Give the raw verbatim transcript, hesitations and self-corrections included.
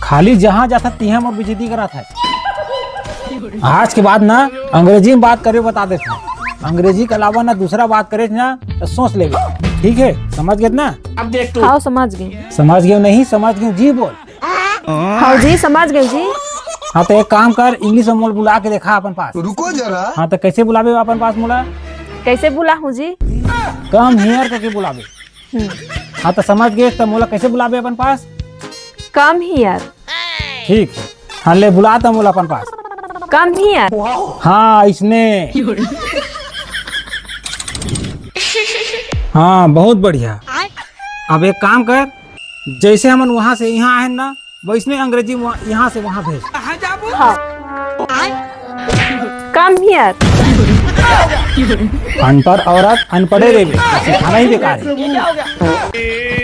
खाली जहाँ जाथस तिहाँ मोर बेइज्जती कराथस। आज के बाद ना अंग्रेजी में बात करे बता देथंव। अंग्रेजी के अलावा ना दूसरा बात करे ना तो सोच लेबे। ठीक है, समझ गेस ना? अब देख तू। हाँ, समझ गेंव। समझ गेस नहीं, समझ गेस जी बोल। हाँ जी, समझ गेंव जी। हाँ, तो एक काम कर, English में मोला बुला के देखा अपन पास। रुको जरा। हाँ, तो कैसे बुलाबे अपन पास मोला? कैसे बुलाहूँ जी? Come here करके बुलाबे। हाँ, तो समझ गेस, तो मोला कैसे बुलाबे अपन पास? Come here। ठीक है। हाँ, ले बुला तो मोला अपन पास। Come here। हाँ, इसने। हाँ, बहुत बढ़िया। अब एक काम कर, जैसे हमन वहां से यहाँ आए ना, वैसने अंग्रेजी वहाँ, यहाँ से वहाँ भेज। हाँ। Come here। अनपढ़ औरत अनपढ़े रहिबे, सिखाना ही बेकार है।